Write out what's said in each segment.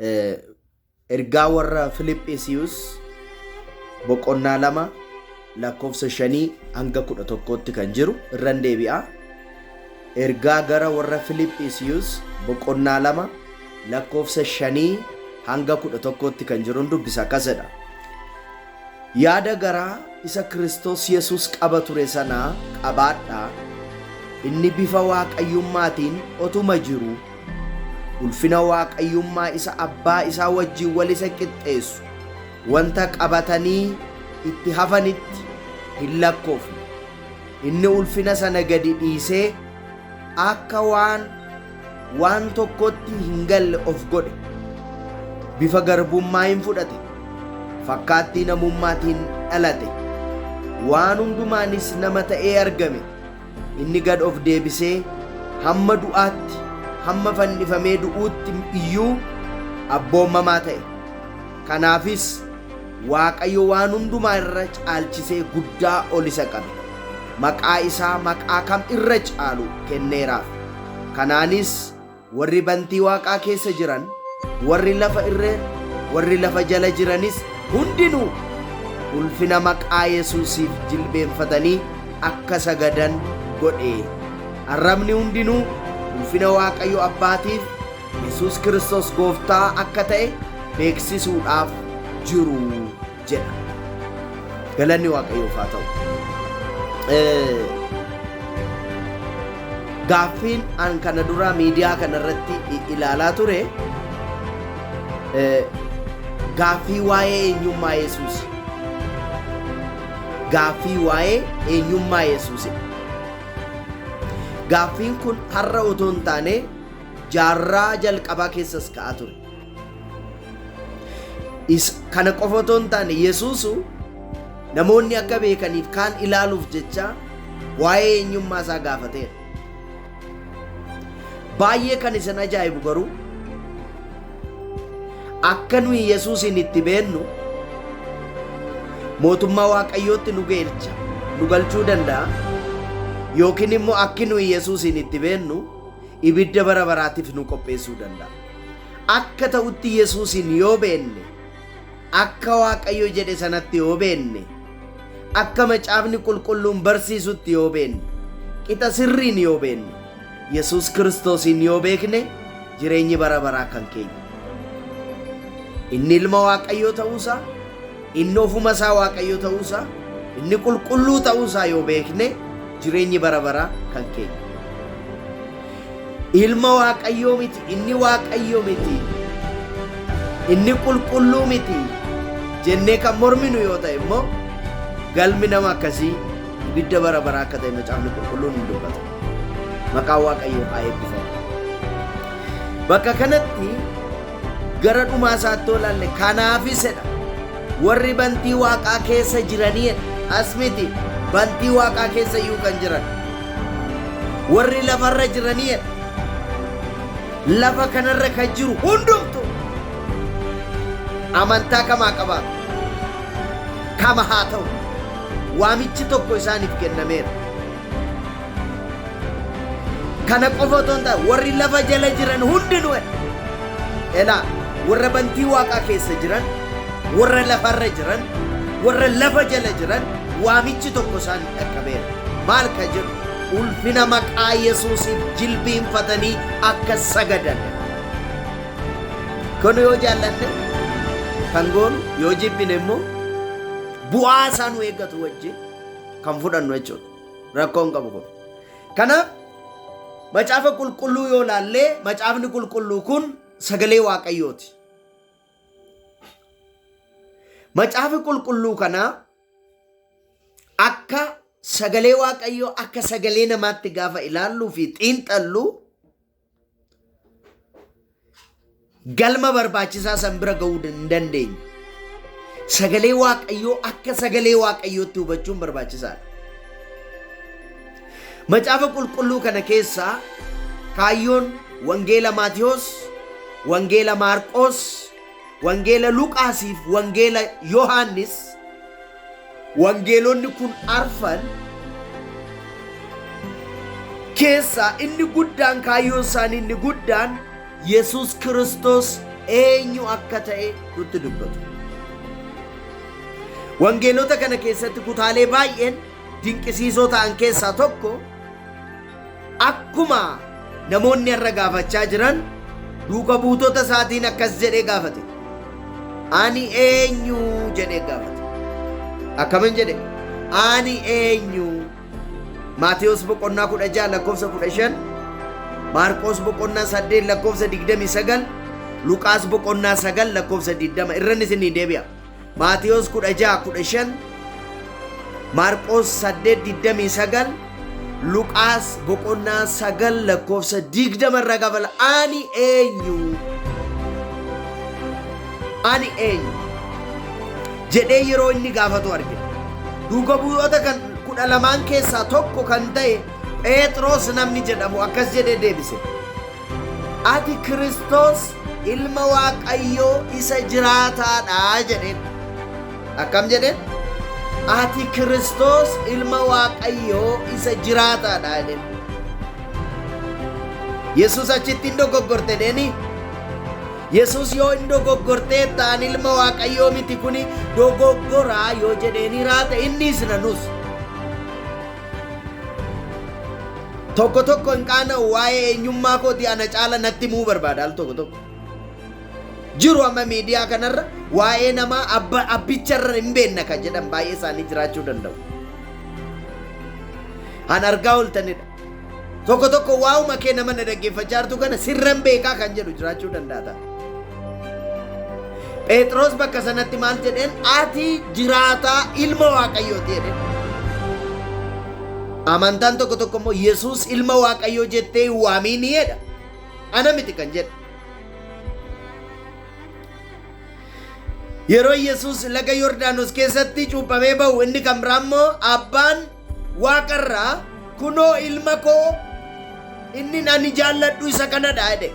Ergaa warra Filiphisiiyus boqonnaa 2 lakkoofsa 5 hanga 11tti kan jiru irran deebi'a. Ergaa gara warra Filiphisiiyus boqonnaa 2 lakkoofsa 5 hanga 11tti kan jiruun dubbisa akkas jedha. Yaada garaa isa Kiristoos Yesuus qaba ture sana qabaadhaa, inni bifa Waaqayyummaatiin otuma jiruu, ulfina Waaqayyummaa isa Abbaa isaa wajjin wal isa qixxeessu wanta qabatanii itti hafanitti hin lakkoofne. Inni ulfina sana gadi dhiisee akka waan waan tokkotti hin galle of godhe. Bifa garbummaa in fudhate, fakkaattii namummaatiin dhalate. Waan hundumaanis nama ta'ee argame. Inni gad of deebisee hamma du'aatti, hamma fannifamee du'uutti iyyuu abboomamaa ta'e. Kanaafis Waaqayyo waan hundumaa irra caalchisee guddaa ol isa qabe. Maqaa isaa maqaa kam irra caalu kenneeraaf. Kanaanis warri bantii waaqaa keessa jiran, warri lafa irra, warri lafa jala jiranis hundinuu ulfina maqaa Yesuusiif jilbeenfatanii akka sagadan godhe. Arrabni hundinuu ulfina Waaqayyo Abbaatiif Yesuus Kiristoos Gooftaa akka ta'e beeksisuudhaaf jiru jedha. Galanni Waaqayyoof haa ta'u. Gaaffiin an kana dura miidiyaa kana irratti ilaalaa ture gaaffii waa'ee eenyummaa Yesuus. Gaaffii waa'ee eenyummaa Yesuus. Gaaffiin kun har'a otoo hin taane jaarraa jalqabaa keessas ka'aa ture. Kana qofa otoo hin taane Yesuusu namoonni akka beekaniif kaan ilaaluuf jecha waa'ee eenyummaa isaa gaafateera. Baay'ee kan isin ajaa'ibu garuu akka nuyi Yesuusin itti beennu mootummaa Waaqayyootti nu geelcha nu galchuu danda'a yookiin immoo akki nuyi Yesuusin itti beennu ibidda bara baraatiif nu qopheessuu danda'a. Akka ta'utti Yesuusin yoo beenne, akka Waaqayyo jedhe sanatti yoo beenne, akka Macaafni Qulqulluun barsiisutti yoo beenne, qixa sirriin yoo beenne, Yesuus Kiristoosiin yoo beekne jireenyi bara baraa kan keenya. Inni ilma Waaqayyoo ta'uusaa, inni ofuma isaa Waaqayyo ta'uusaa, inni qulqulluu ta'uusaa yoo beekne jireenyi bara baraa kan keenya. Ilma Waaqayyoo miti, inni Waaqayyo miti, inni qulqulluu miti jennee kan morminu yoo ta'e immoo galmi nama akkasii ibidda bara baraa akka ta'e Macaafni Qulqulluun ni dubbata. Maqaan Waaqayyoo haa eebbifamu. Bakka kanatti gara dhumaa isaatti yoo ilaalle kanaafis jedha warri bantii waaqaa keessa jiranii jedha as miti bantii waaqaa keessa iyyuu kan jiran warri lafarra jiranii jedha lafa kanarra kan jiru hundumtu amantaa kamaa qabaatu kama haa ta'u waamichi tokko isaaniif kennameera. Kana qofa otoo hin taane warri lafa jala jiran hundinuu elaa warra bantii waaqaa keessa jiran, warra lafarra jiran, warra lafa jala jiran waamichi tokko isaan dhaqqabeera. Maal ka jedhu ulfina maqaa Yesuusiif jilbiinfatanii akka sagadan. Kun yoo jaallanne kan goonu yoo jibbine immoo bu'aa isaa nu eeggatu wajjin kan fudhannu jechuudha. Rakkoo hin qabu kun. Kanaaf macaafa qulqulluu yoo laallee macaafni qulqulluu kun sagalee Waaqayyooti. Macaafi qulqulluu kanaa akka sagalee Waaqayyoo akka sagalee namaatti gaafa ilaalluu fi xiinxallu galma barbaachisaa san bira ga'uu hin dandeenyu. Sagalee Waaqayyoo akka sagalee Waaqayyootti hubachuun barbaachisaadha. Macaafa qulqulluu kana keessaa kaayyoon Wangeela Maatiyos, Wangeela Maarqos, Wangeela Luqaasiif Wangeela Yohaannis Wangeelonni kun arfan keessaa inni guddaan kaayyoon isaanii inni guddaan Yesuus Kiristoos eenyu akka ta'e nutti dubbatu. Wangeelota kana keessatti kutaalee baay'een dinqisiisoo ta'an keessaa tokko akkuma namoonni har'a gaafachaa jiran duuka buutota isaatiin akkas jedhee gaafate. Ani eenyu jedhee gaafate. Akkamin jedhe? Ani eenyu? Maatewos boqonnaa 16 lakkoofsa 15, Maarqos boqonnaa 8 lakkoofsa 29, Luqaas boqonnaa 9 lakkoofsa 20 irran isinii deebi'a. Maatewos 16 15, Maarqos 8 29, Luqaas boqonnaa 9 lakkoofsa 20 irra gabala. Ani eenyu? Ani eenyu? Jedhee yeroo inni gaafatu argina. Duuka bu'oota kan 12 keessaa tokko kan ta'e Phexros namni jedhamu akkas jedhee deebise. Ati Kiristoos ilma Waaqayyoo isa jiraataadha jedheen. Akkam jedheen? Ati Kiristoos ilma Waaqayyoo isa jiraataadha jedheen. Yesuus achitti hin dogoggorte jedheeni. Yesuus yoo hin dogoggortee ta'an ilma Waaqayyoo miti kuni dogoggoraa yoo jedheeni raata innis nanus. Tokko tokko hin qaana'u waa'ee eenyummaa kooti ana caala natti himuu barbaada al tokko tokko. Jiru amma miidiyaa kanarra waa'ee namaa abba abbicharra hin beekna kan jedhan baay'ee isaanii jiraachuu danda'u. An argaa ooltanidha. Tokko tokko waa'uma kee nama na dhaggeeffachaa jirtu kana sirran beekaa kan jedhu jiraachuu danda'a ta'a. Phexros bakka sanatti maal jedheen? Ati jiraataa ilma Waaqayyooti jedheen. Amantaan tokko tokko immoo Yesuus ilma Waaqayyoo jettee hin waamiini jedha. Ana miti kan jedhu. Yeroo Yesuus laga Yordaanos keessatti cuuphamee ba'u inni kan biraa immoo abbaan waaqarraa kunoo ilma koo inni ani jaalladhu isa kanadha jedhe.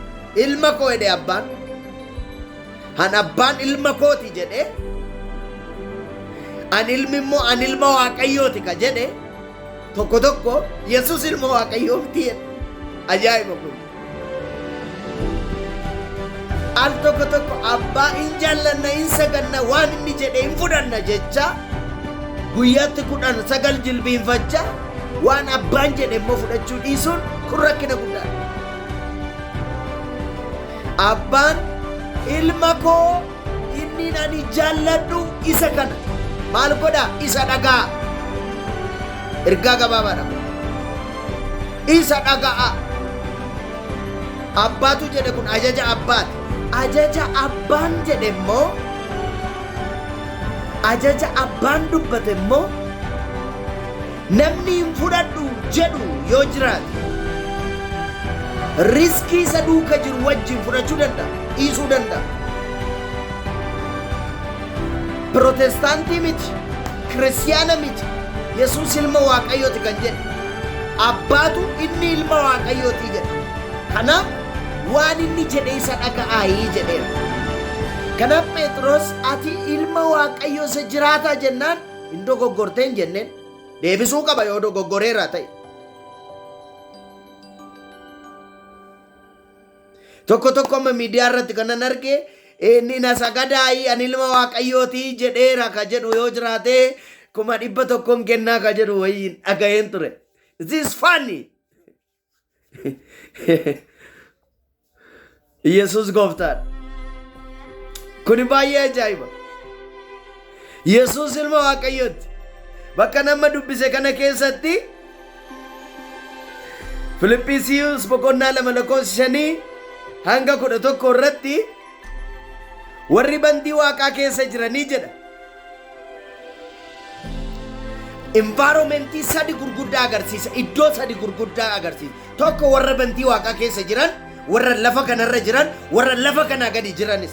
Ilma koo jedhe abbaan. Han abbaan ilma kooti jedhe. An ilmi immoo an ilma Waaqayyooti ka jedhe. Tokko tokko Yesuus ilma Waaqayyoo miti jedhe. Ajaa'iba kun. Al tokko tokko abbaa in jaallanna in saganna waan inni jedhe hin fudhanna jecha guyyaatti 19 jilbiinfachaa waan abbaan jedhe immoo fudhachuu dhiisuun kun rakkina guddaadha. Abbaan ilma koo inni ani jaalladhu isa kana maal godha isa dhagaa. Ergaa gabaabaadha. Isa dhaga'a. Abbaatu jedhe kun ajaja abbaati. Ajaja abbaan jedhe immoo ajaja abbaan dubbate immoo namni hin fudhadhu jedhu yoo jiraate riskii isa duuka jiru wajjin fudhachuu danda'a, dhiisuu danda'a. Pirotestaantii miti, kiristiyaana miti, Yesuus ilma Waaqayyooti kan jedhe. Abbaatu inni ilma Waaqayyooti jedhe. Kanaaf waan inni jedhe isa dhaga'aayii jedheera. Kanaaf Phexros ati ilma Waaqayyoo isa jiraataa jennaan hin dogoggortee hin jenneen. Deebisuu qaba yoo dogoggoreera ta'e. Tokko tokko amma miidiyaa irratti kanan arge inni na sagadaayii ani ilma Waaqayyooti jedheera ka jedhu yoo jiraate 100,000 kennaa ka jedhu wayiin dhaga'een ture. This is funny. Yesuus gooftaadha. Kuni baay'ee ajaa'iba. Yesuus ilma Waaqayyooti. Bakka nama dubbise kana keessatti Filiphisiiyus boqonnaa 2 lakkoofsa 5 hanga 11 irratti warri bantii waaqaa keessa jiranii jedha. Environmentii sadi gurguddaa agarsiisa. Iddoo sadi gurguddaa agarsiisa. Tokko warra bantii waaqaa keessa jiran, warra lafa kanarra jiran, warra lafa kanaa gadi jiranis.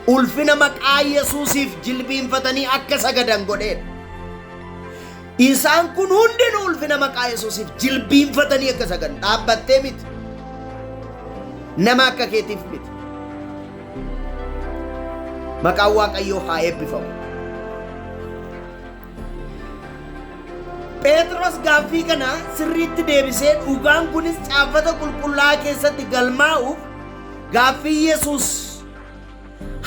Ulfina maqaa Yesuusiif jilbiinfatanii akka sagadan godheedha. Isaan kun hundinuu ulfina maqaa Yesuusiif jilbiinfatanii akka sagadan dhaabbattee miti. Nama akka keetiif miti. Maqaan Waaqayyoo haa eebbifamu. Phexros gaaffii kana sirriitti deebisee dhugaan kunis caaffata qulqullaa'aa keessatti galmaa'uuf Gaaffii Yesuus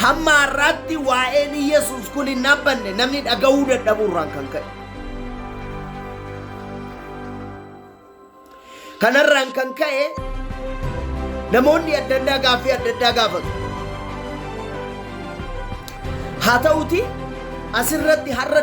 hamma har'aatti waa'een Yesuus kun hin dhaabbanne, namni dhaga'uu dadhabuurraan kan ka'e. Kanarraan kan ka'e namoonni adda addaa gaaffii adda addaa gaafatu. Haa ta'uti, asirratti har'a